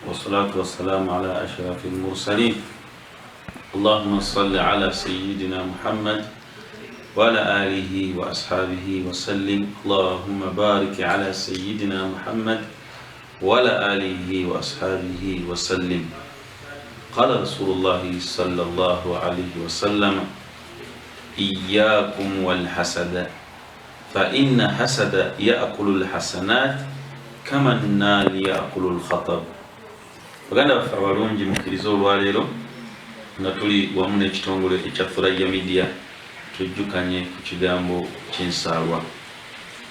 والصلاة والسلام على أشرف المرسلين اللهم صل على سيدنا محمد وعلى آله وأصحابه وسلم اللهم بارك على سيدنا محمد وعلى آله وأصحابه وسلم قال رسول الله صلى الله عليه وسلم إياكم والحسد فإن حسد يأكل الحسنات كما النار يأكل الخطب. Baganda baffe abalungi, mukkirize olwaleero nga tuli wamu n'ekitongole ekya Thuraya Media tujjukanye ku kigambo ky'ensaalwa.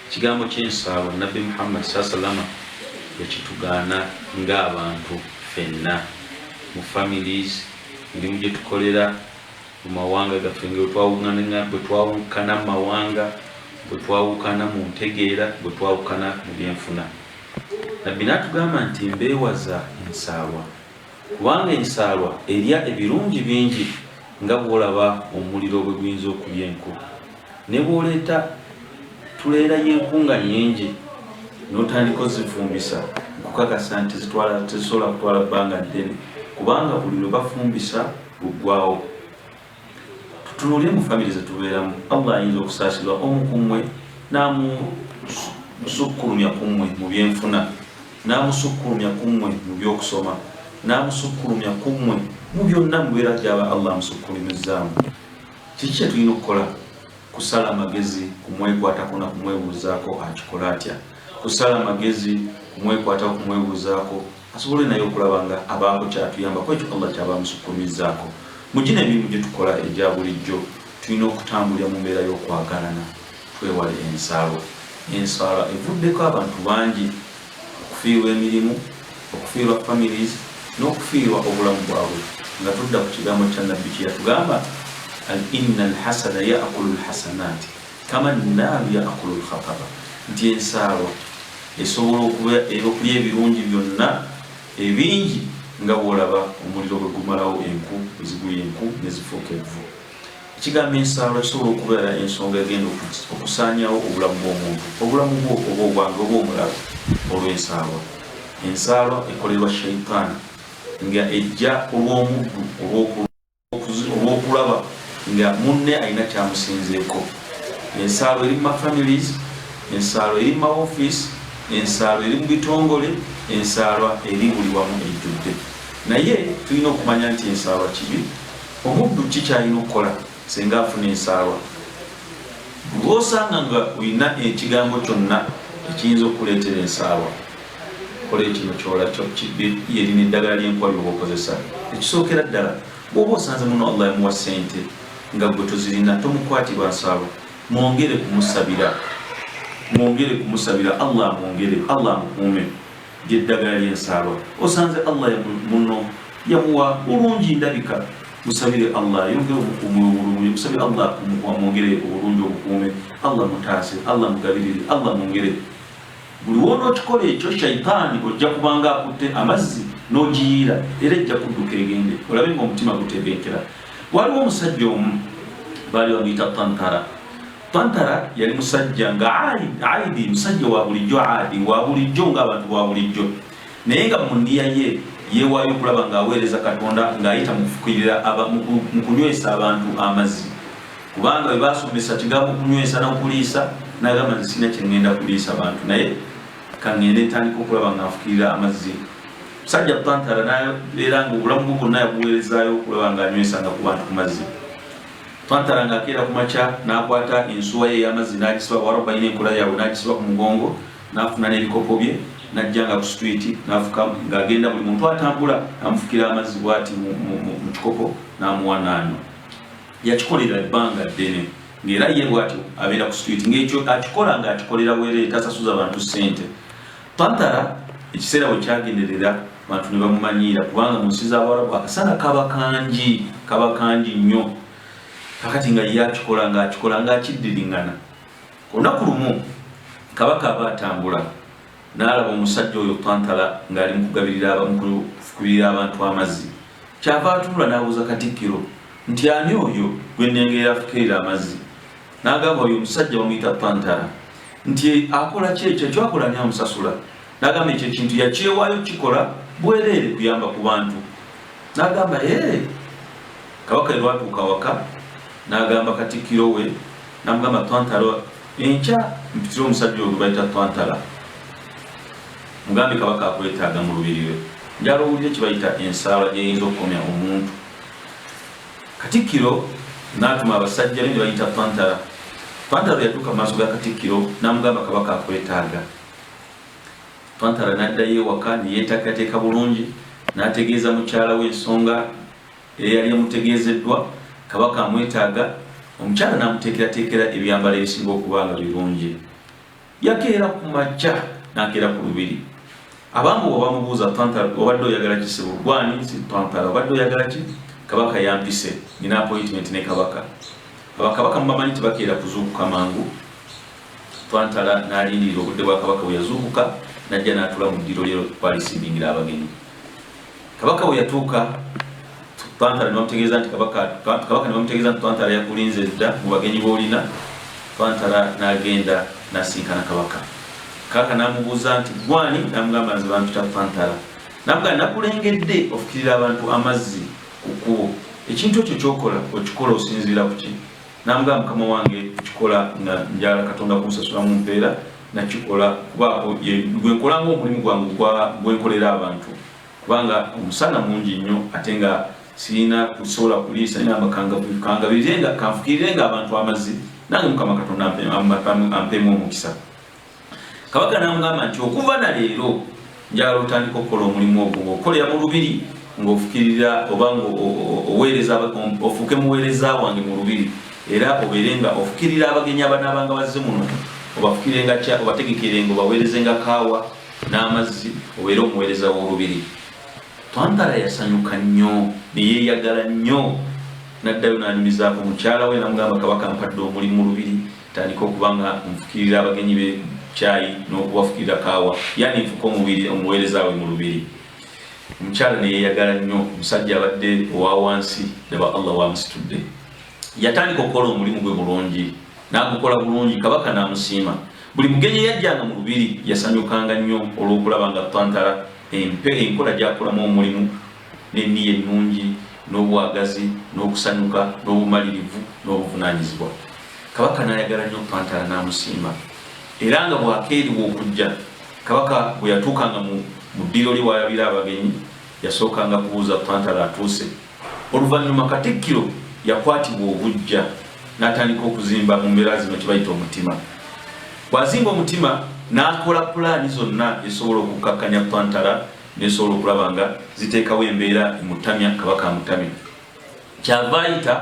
Ekigambo ky'ensaalwa Nabbi Muhammad saa salama yakitugaana ng'abantu ffenna mu families, mirimu gye tukolera, mu mawanga gaffe, nga bwe twawukana mu mawanga, bwe twawukana mu ntegeera, bwe twawukana mu byenfuna. Nabbi n'atugamba nti mbeewaza ensaalwa, kubanga ensaalwa erya ebirungi bingi nga bw'olaba omuliro bwe guyinza okulya enku. Ne bw'oleeta tuleera y'enku nga nnyingi n'otandika ozifumbisa, nkukakasa nti tezisobola kutwala bbanga ddene, kubanga buli lwe bafumbisa luggwawo. Tutunuulire mu famire zetubeeramu. Allah ayinza okusaasirwa omu ku mmwe n'amusukkulumya ku mmwe mu byenfuna, n'amusukkulumya ku mmwe mu byokusoma, n'amusukkulumya ku mmwe mu byonna mubeera gyaba Allah amusukkulumizaamu. Kiki kye tulina okukola? Kusala amagezi kumwekwatako na kumwebuuzaako akikola atya, kusala amagezi kumwekwatako kumwebuuzaako asobole naye okulaba nga abaako kyatuyambako ekyo Allah kyaba amusukkulumizzaako. Mu gino emirimu gye tukola egya bulijjo, tulina okutambulira mu mbeera y'okwagalana, twewale ensaalwa. Ensaalwa evuddeko abantu bangi okufiirwa emirimu, okufiirwa families n'okufiirwa obulamu bwabwe. Nga tudda ku kigambo kya Nabbi kye yatugamba, inna alhasada yaakulu lhasanati kama nnaaru yaakulu lkhataba, nti ensaalwa esobola okulya ebirungi byonna ebingi nga bw'olaba omuliro bwe gumalawo enku, bwe zigulya enku ne zifuuka evvu. Ekigambo ensaalwa kisobola okubeera ensonga egenda okusaanyawo obulamu bw'omuntu, obulamu bwo oba obwange oba omulala, olw'ensaalwa. Ensaalwa ekolerwa shaitaani nga ejja olw'omuddu olw'okulaba nga munne alina kyamusinzeeko. Ensaalwa eri mu mafamilies, ensaalwa eri mu maofiisi, ensaalwa eri mu bitongole, ensaalwa eri buli wamu ejjudde. Naye tulina okumanya nti ensaalwa kibi. Omuddu ki kyalina okukola singa afuna ensaalwa? Lwosanga nga olina ekigambo kyonna ekiyinza okukuleetera ensaalwa, kola ekino kyerina eddagala ly'enkuba lyoba okozesa. Ekisookera ddala, bw'oba osanze muno Allah yamuwa ssente nga gwe tozirina, tomukwatirwa nsaalwa, mwongere kumusabira, mwongere kumusabira Allah amwongere, Allah amukuume. Lyeddagala ly'ensaalwa. Osanze Allah muno yamuwa bulungi ndabika, musabire Allah ayongere obukuumi obulungi, musabire Allah amwongere obulungi obukuume, Allah mutaase, Allah mugabirire, Allah mwongere. Buli wonookikola ekyo, shaitaani ojja kubanga akutte amazzi n'ogiyiira, era ejja kudduka egende, olabe nga omutima gutebenkera. Waliwo omusajja omu baali bamuyita Tantara. Tantara yali musajja nga aidi, musajja wa bulijjo, adi wa bulijjo ng'abantu ba bulijjo, naye nga mu nniya ye yeewaayo okulaba ng'aweereza Katonda ng'ayita mu kufukirira, mu kunywesa abantu amazzi, kubanga bwe baasomesa kigambo kunywesa n'okuliisa, n'agamba nti sirina kye ŋŋenda kuliisa bantu, naye kaŋŋende ntandika okulaba nga nfukirira amazzi. Musajja Tantara nabeera nga obulamu bwe bwonna yabuweerezaayo okulaba ng'anywesanga ku bantu ku mazzi. Tantara ng'akeera ku makya n'akwata ensuwa ye ey'amazzi n'agisiba, Abawarabu balina enkola yaabwe, n'agisiba ku mugongo, n'afuna n'ebikopo bye, n'ajjanga ku street n'afuka ng'agenda buli muntu atambula amufukira amazzi bw'ati mu kikopo n'amuwa n'anywa. Yakikolera ebbanga ddene ng'era ye bw'atyo abeera ku street ng'ekyo akikola ng'akikolera bwereere, tasasuza bantu ssente. Tantara ekiseera bwe kyagenderera bantu ne bamumanyiira, kubanga mu nsi z'Abawarabu akasana kaba kangi, kaba kangi nnyo. Kakati nga ye akikola ng'akikola ng'akiddiriŋŋana. Olunaku lumu kabaka aba atambula n'alaba omusajja oyo Tantala ng'ali mu kugabirira, mu kufukirira abantu amazzi. Kyava atunula n'abuuza katikkiro nti ani oyo gwe nnengera afukirira amazzi? N'agamba oyo omusajja bamuyita Tantara. Nti akola ki ekyo? Ekyo akola ani amusasula? N'agamba ekyo ekintu yakyewaayo kikola bwereere kuyamba ku bantu. N'agamba ee. Kabaka lwatuuka waka n'agamba katikkiro we, n'amugamba Twantala, enkya mpitire omusajja oyo gwe bayita Twantala, mugambe kabaka akwetaaga mu lubiri lwe, njala owulire kye bayita ensaala gy'eyinza okukomya omuntu. Katikkiro n'atuma abasajja be ne bayita Twantala. Twantala bwe yatuuka mu maaso ga Katikkiro n'amugamba kabaka akwetaaga. Twantala n'addayo ewaka ne yeeteekateeka bulungi n'ategeeza mukyala we ensonga eyali emutegeezeddwa, kabaka amwetaaga. Omukyala n'amuteekerateekera ebyambalo ebisinga okuba nga birungi. Yakeera ku makya n'akeera ku lubiri. Abambowa bamubuuza, Twantala obadde oyagala ki ssebo? Gwani? Si Twantala, obadde oyagala ki? Kabaka yampise, nina appointment ne kabaka. Abakabaka mubamanyi tebakeera kuzuukuka mangu. Twantala n'alindirira obudde bwa kabaka. Bwe yazuukuka n'ajja n'atula mu ddiro lye kwalisiibingira abagenyi. Kabaka bwe yatuuka, Twantala ne bamutegeeza nti kabaka ne bamutegeeza nti Twantala yakulinze dda mu bagenyi b'olina. Twantala n'agenda n'asinkana kabaka. Kabaka n'amubuuza nti gwani? N'amugamba nze bampita Twantala. N'amugamba nakulengedde ofukirira abantu amazzi ku kkubo, ekintu ekyo ky'okola okikola osinziira ku ki? N'amugamba mukama wange nkikola nga njagala Katonda kunsasulamu mpeera, nakikola kubaako gwe nkola ng'omulimu gwange gwe nkolera abantu, kubanga omusana mungi nnyo ate nga sirina kusobola kuliisa, nagamba kanfukirirenga abantu amazzi nange mukama Katonda ampeemu omukisa. Kabaka n'amugamba nti okuva na leero njagala otandika okukola omulimu ogwo ng'okolera mu lubiri, ng'ofukirira oba ng'oweereza, ofuuke muweereza wange mu lubiri, era obeere nga ofukirira abagenyi abanaabanga bazze muno, obafukirirenga kya, obategekerenga, obaweerezenga kaawa n'amazzi, obeere omuweereza w'olubiri. Twantala yasanyuka nnyo ne yeeyagala nnyo. N'addayo n'anyumizaako mukyala we, n'amugamba kabaka mpadde omulimu mu lubiri, tandika okuba nga nfukirira abagenyi be kyayi n'okubafukirira kaawa, yani nfuka omubiri omuweereza we mu lubiri. Omukyala ne yeeyagala nnyo. Omusajja abadde owa wansi, laba Allah wamusitudde. Yatandika okukola omulimu gwe bulungi, n'agukola bulungi, kabaka n'amusiima. Buli mugenyi eyajjanga mu lubiri yasanyukanga nnyo olw'okulaba nga Twantala enkola gy'akolamu omulimu n'enniya ennungi n'obwagazi n'okusanyuka n'obumalirivu n'obuvunaanyizibwa. Kabaka n'ayagala nnyo Twantala n'amusiima, era nga bw'akeeriwa okujja. Kabaka bwe yatuukanga mu ddiiro lye w'alabira abagenyi, yasookanga kubuuza Twantala atuuse. Oluvannyuma Katikkiro yakwatibwa obuggya n'atandika okuzimba mu mbeera zino kye bayita omutima. Bw'azimba omutima n'akola pulaani zonna ezisobola okukkakkanya Twantala n'esobola okulaba nga ziteekawo embeera emutamya, kabaka amutamya. Kyava ayita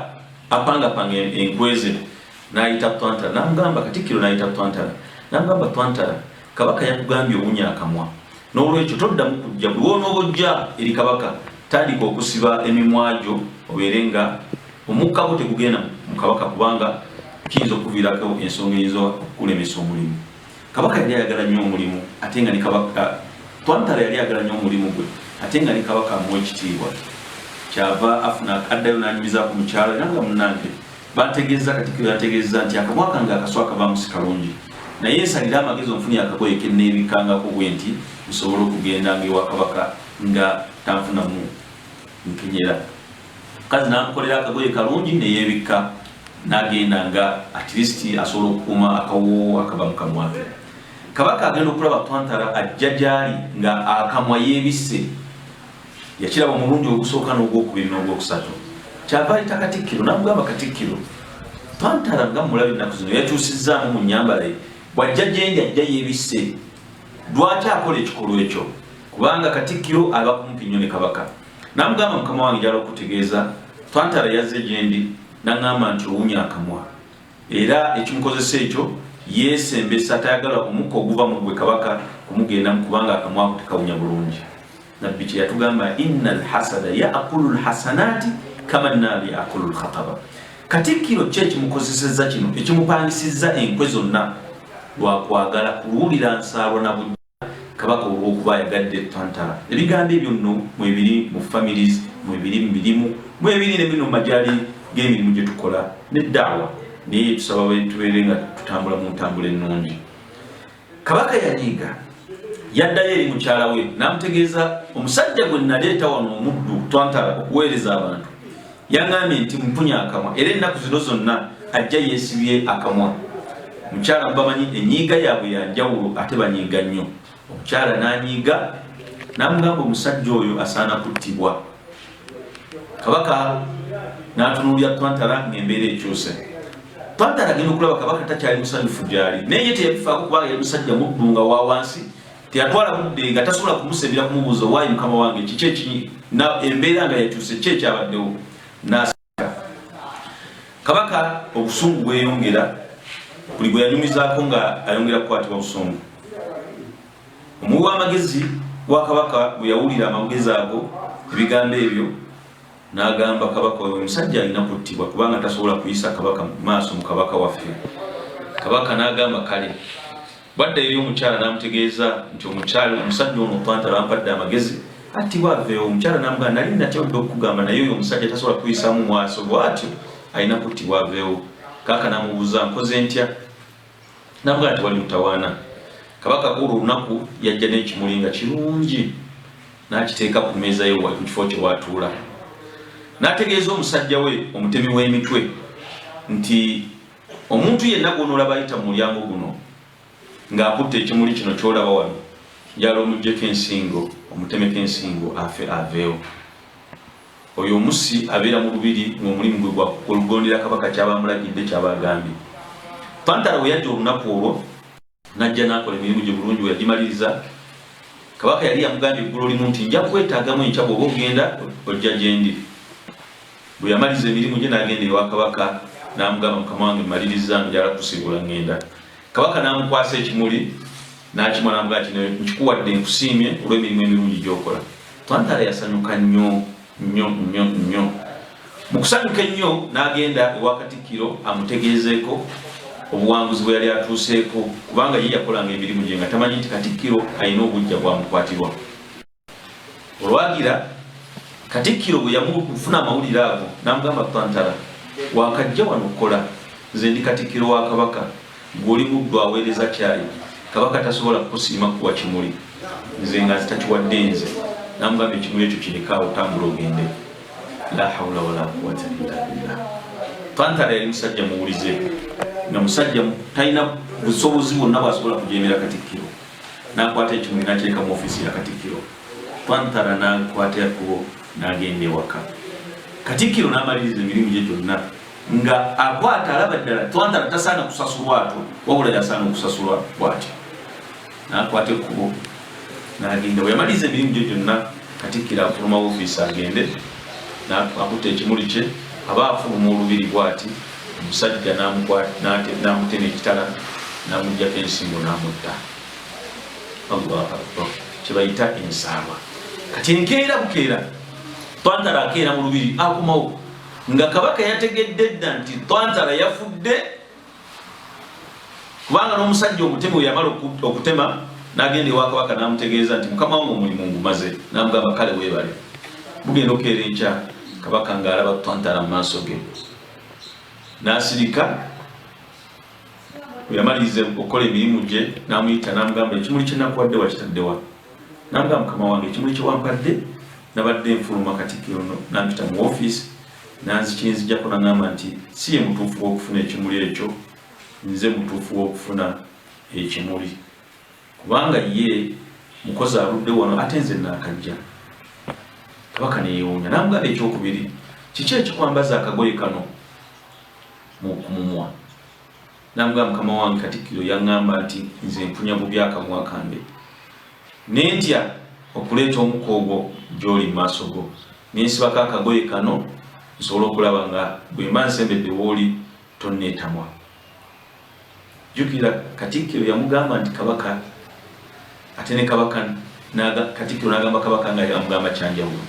apangapanga enkwe ze n'ayita Twantala n'amugamba, Katikkiro n'ayita Twantala n'amugamba, Twantala, kabaka yakugambye owunya akamwa, n'olwekyo toddamu kujja. Buli w'onooba ojja eri kabaka, tandika okusiba emimwa gyo obeere nga omukka gwo tegugenda mu kabaka, kubanga kiyinza okuviirako ensonga eyinza okukulemesa omulimu. Kabaka yali ayagala nnyo omulimu, ate nga ne kabaka Twantala yali ayagala nnyo omulimu gwe, ate nga ne kabaka amuwa ekitiibwa. Kyava afuna addayo n'anyumizaako mukyala era nga munnange bantegeeza, Katikkiro yantegeeza nti akamwa kange akasu akavaamu si kalungi, naye nsalira amagezi onfunye akagoye ke nneebikkangako bwe nti nsobole okugendanga ewa kabaka nga tanfunamu nkenyera. Mukazi n'amukolera akagoye kalungi ne yeebikka n'agenda nga at least asobola okukuuma akawoowo akava mu kamwa ke. Kabaka agenda okulaba Twantala ajja gy'ali nga akamwa yeebisse. Yakiraba omulundi ogusooka n'ogwokubiri n'ogwokusatu. Kyava ayita Katikkiro n'amugamba, Katikkiro, Twantala nga mmulaba ennaku zino yakyusizzaamu mu nnyambala ye, bw'ajja gye ndi ajja yeebisse. Lwaki akola ekikolwa ekyo? Kubanga Katikkiro aba kumpi nnyo ne Kabaka. N'amugamba, mukama wange njagala okukutegeeza, Twantala yazze gye ndi n'aŋŋamba nti owunya akamwa, era ekimukozesa ekyo yeesembesa, tayagala omukka oguva mu ggwe kabaka kumugendamu kubanga akamwa ako tekawunya bulungi. Nabbi kye yatugamba, inna alhasada yaakulu lhasanati kama naaru yaakulu lkhataba. Katikkiro ki ekimukozesezza kino, ekimupangisizza enkwe zonna? Lwakwagala kuluwulira nsaalwa na bujja kabaka olw'okuba ayagadde Twantala. Ebigambo ebyo nno mwebiri mu families, mwebiri mu mirimu, mwebiri ne bino majaali g'emirimu gye tukola ne daawa, naye tusaba tubeere nga tutambula mu ntambula ennungi. Kabaka yanyiiga, Yaddayo eri mukyala we n'amutegeeza, omusajja gwe naleeta wano omuddu Twantala okuweereza abantu yaŋŋambye nti mpunya akamwa, era ennaku zino zonna ajja yeesibye akamwa. Mukyala mubamanyi enyiiga yaabwe ya njawulo, ate banyiiga nnyo. Omukyala n'anyiiga n'amugamba omusajja oyo asaana kuttibwa. Kabaka n'atunuulira Twantala ng'embeera ekyuse. Twantala agenda okulaba kabaka takyali musanyufu gy'ali, naye ye teyabifaako kubanga yali musajja muddu nga wa wansi, teyatwala budde nga tasobola kumusembera kumubuuza owaayi mukama wange kiki ekinyi embeera nga yakyuse ki ekyabaddewo. N'asika kabaka obusungu bweyongera, buli gwe yanyumizaako nga ayongera kukwatibwa busungu. Omuwi w'amagezi wa kabaka bwe yawulira amagezi ago, ebigambo ebyo, n'agamba kabaka oyo omusajja alina kuttibwa kubanga tasobola kuyisa kabaka mu maaso mu kabaka waffe. Kabaka n'agamba kale. Bwadda eri omukyala n'amutegeeza nti omukyala omusajja ono Twantala ampadde amagezi attibwa aveewo. Omukyala n'amugamba nali natya odda okukugamba, naye oyo omusajja tasobola kuyisaamu mwaso bw'atyo, alina kuttibwa aveewo. Kabaka n'amubuuza nkoze ntya? N'amugamba nti wali mutawaana. Kabaka ku olwo olunaku yajja n'ekimuli nga kirungi n'akiteeka ku mmeeza ye mu kifo kye w'atuula. N'ategeeza omusajja we omutemi w'emitwe nti omuntu yenna gw'onoolaba ayita mu mulyango guno ng'akutte ekimuli kino ky'olaba wano, njagala omuggyeko ensingo, omutemeko ensingo afe aveewo. Oyo omussi abeera mu lubiri ng'omulimu gwe gwa kugondera kabaka ky'aba amulagidde, ky'aba agambye. Twantala bwe yajja olunaku olwo, n'ajja n'akola emirimu gye bulungi. Bwe yagimaliriza, kabaka yali yamugambye eggulo limu nti nja kwetaagamu enkya, bw'oba ogenda ojja gye ndi. Bwe yamaliriza emirimu gye n'agenda ewa kabaka n'amugamba, mukama wange mmaliriza, njagala kusiibula ŋŋenda. Kabaka n'amukwasa ekimuli n'akimwa n'amugamba kino nkikuwadde nkusiimye olw'emirimu emirungi gy'okola. Twantala yasanyuka nnyo nnyo nnyo nnyo. Mu kusanyuka ennyo n'agenda ewa Katikkiro amutegeezeeko obuwanguzi bwe yali atuuseeko, kubanga ye yakolanga emirimu gye nga tamanyi nti Katikkiro alina obuggya bw'amukwatirwa. Olwagira Katikkiro bwe yamufuna amawulire ago n'amugamba, Twantala wakajja wano okukola, nze ndi Katikkiro wa Kabaka, ggwe oli muddu aweereza kyayi, Kabaka tasobola kukusiima kukuwa kimuli nze nga nzitakiwadde nze. N'amugamba ekimuli ekyo kirekaawo, tambula ogende. La haula wala quwata illa billah. Twantala yali musajja muwulize, nga musajja talina busobozi bwonna bwasobola kujeemera Katikkiro. N'akwata ekimuli n'akireka mu ofiisi ya Katikkiro. Twantala n'akwata ekkubo n'agenda ewaka. Katikkiro n'amaliriza emirimu gye gyonna nga akwata alaba ddala Twantala tasaana kusasulwa atyo, wabula yasaana okusasulwa bw'atyo. N'akwata ekkubo n'agenda. Bwe yamaliriza emirimu gye gyonna, Katikkiro afuluma ofiisi agende, akutte ekimuli kye, aba afuluma olubiri bw'ati, omusajja n'amutema ekitala n'amuggyako ensingo n'amutta. Allahu akbar, kye bayita ensaalwa. Kati enkeera bukeera, Twantala akeera mu lubiri akomawo nga kabaka yategedde dda nti Twantala yafudde, kubanga n'omusajja omutemi we yamala okutema n'agenda ewa kabaka n'amutegeeza nti mukama wange omulimu ngumaze, n'amugamba kale weebale. Bugenda okukeera enkya, kabaka ng'alaba Twantala mu maaso ge n'asirika. Bwe yamaliriza okukola emirimu gye n'amuyita n'amugamba ekimuli kye nakuwadde wakitaddewa? N'amugamba mukama wange ekimuli kye wampadde nabadde nfuluma Katikkiro n'ampita mu ofiisi nanzikinzijjako n'angamba nti si ye mutuufu w'okufuna ekimuli ekyo, nze mutuufu w'okufuna ekimuli kubanga ye mukozi aludde wano ate nze naakajja. Kabaka ne yeewuunya n'amugamba ekyokubiri, kiki ekikwambaza akagoye kano ku mumwa? N'amugamba mukama wange Katikkiro yaŋŋamba nti nze mpunya bubi akamwa kange ne ntya okuleeta omukka ogwo gy'oli mu maaso go, ne nsibako akagoye kano nsobole okulaba nga bwe mba nsembedde w'oli tonneetamwa. Jjukira Katikkiro yamugamba nti kabaka, ate ne kabaka Katikkiro n'agamba kabaka nga amugamba kyanjawulo.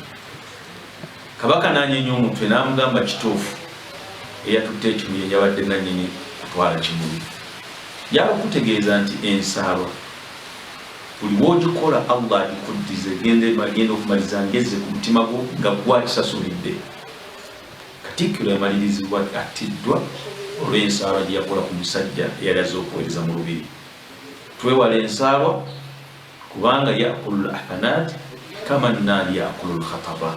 Kabaka n'anyeenya omutwe n'amugamba kituufu, eyatutte ekimuli yabadde nannyini kutwala kimuli. Yaba okutegeeza nti ensaalwa buli w'ogikola Allah agikuddiza, egenda okumaliza ngezze ku mutima gwo nga gwakisasulidde. Katikkiro yamalirizibwa attiddwa olw'ensaalwa gye yakola ku musajja eyali azze okuweereza mu lubiri. Twewale ensaalwa. Kubanga yakulu lhasanat kama nnaari yakulu lkhataba,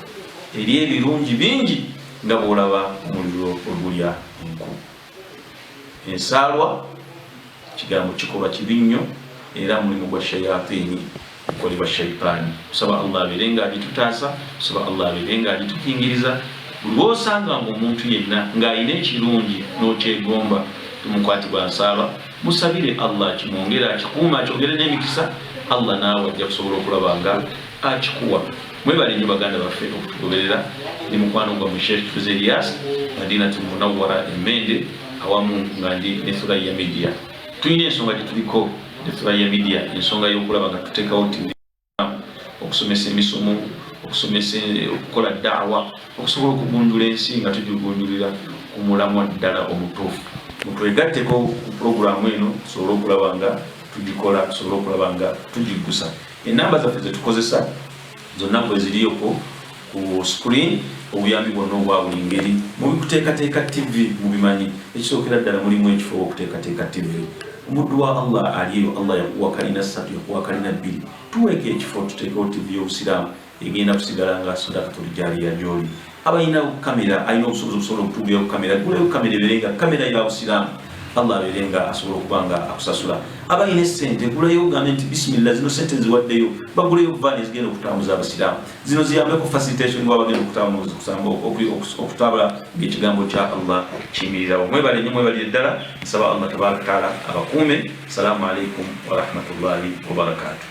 eri ebirungi bingi nga bwolaba omuliro ogulya enku. Ensaalwa kigambo kikolwa kibi nnyo, era mulimu gwa shayatini, gukolebwa shaitaani. Tusaba Allah abeere nga agitutaasa, tusaba Allah abeere nga agitukingiriza. Buli lwosanga nga omuntu yenna ng'alina ekirungi n'okyegomba, tumukwatibwa nsaalwa, musabire Allah akimwongere, akikuume, akyongere n'emikisa. Allah naawe ajja kusobola okulaba nga akikuwa. Mwebale nnyo baganda baffe okutugoberera. Ndi mukwano gwammwe Sheikh Kifuzi Elias, Madinatu Munawwara Emmende, awamu nga ndi ne Thuraya Media. Tulina ensonga gye tuliko ne Thuraya Media, ensonga y'okulaba nga tuteekawo TV, okusomesa emisomo, okusomesa, okukola daawa, okusobola okugunjula ensi nga tugigunjulira ku mulamwa ddala omutuufu. Mutwegatteko ku pulogulaamu eno tusobole okulaba nga tugikola, tusobole okulaba nga tugiggusa. Enamba zaffe zetukozesa zonna kweziriyo ku screen. Obuyambi bwonna obwa buli ngeri mubikuteekateeka TV, mubimanyi, ekisookera ddala mulimu ekifo okuteekateeka TV. Omuddu wa Allah ali eyo, Allah yakuwa kalina 3, yakuwa kalina 2, tuweeko ekifo tuteekewo TV y'Obusiraamu, egenda kusigala nga sadakatul jariya gy'oli. Abalina kamera, alina obusobozi obusobola okutugulira ku kamera, gulayo kamera ebeere nga kamera ya Busiraamu, Allah abeere nga asobola okuba nga akusasula. Abalina esente, gulayo, ogambe nti bisimillah, zino sente nziwaddeyo baguleyo vaani ezigenda okutambuza abasiraamu, zino ziyambeko facilitation wabagenda okutabula ng'ekigambo kya Allah kiyimirirawo. Mwebale nnyo, mwebalire ddala. Nsaba Allah tabaraka taala abakuume. Assalamu alaikum warahmatullahi wabarakatuh.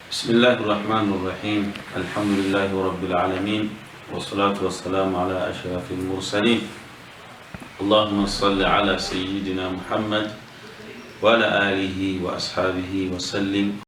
Bismillahi rahmani rahim, alhamdulillahi rabbil alamin, wassalatu wassalamu ala ashrafil mursalin. Allahumma salli ala sayyidina Muhammad wa ala alihi wa ashabihi wa sallim.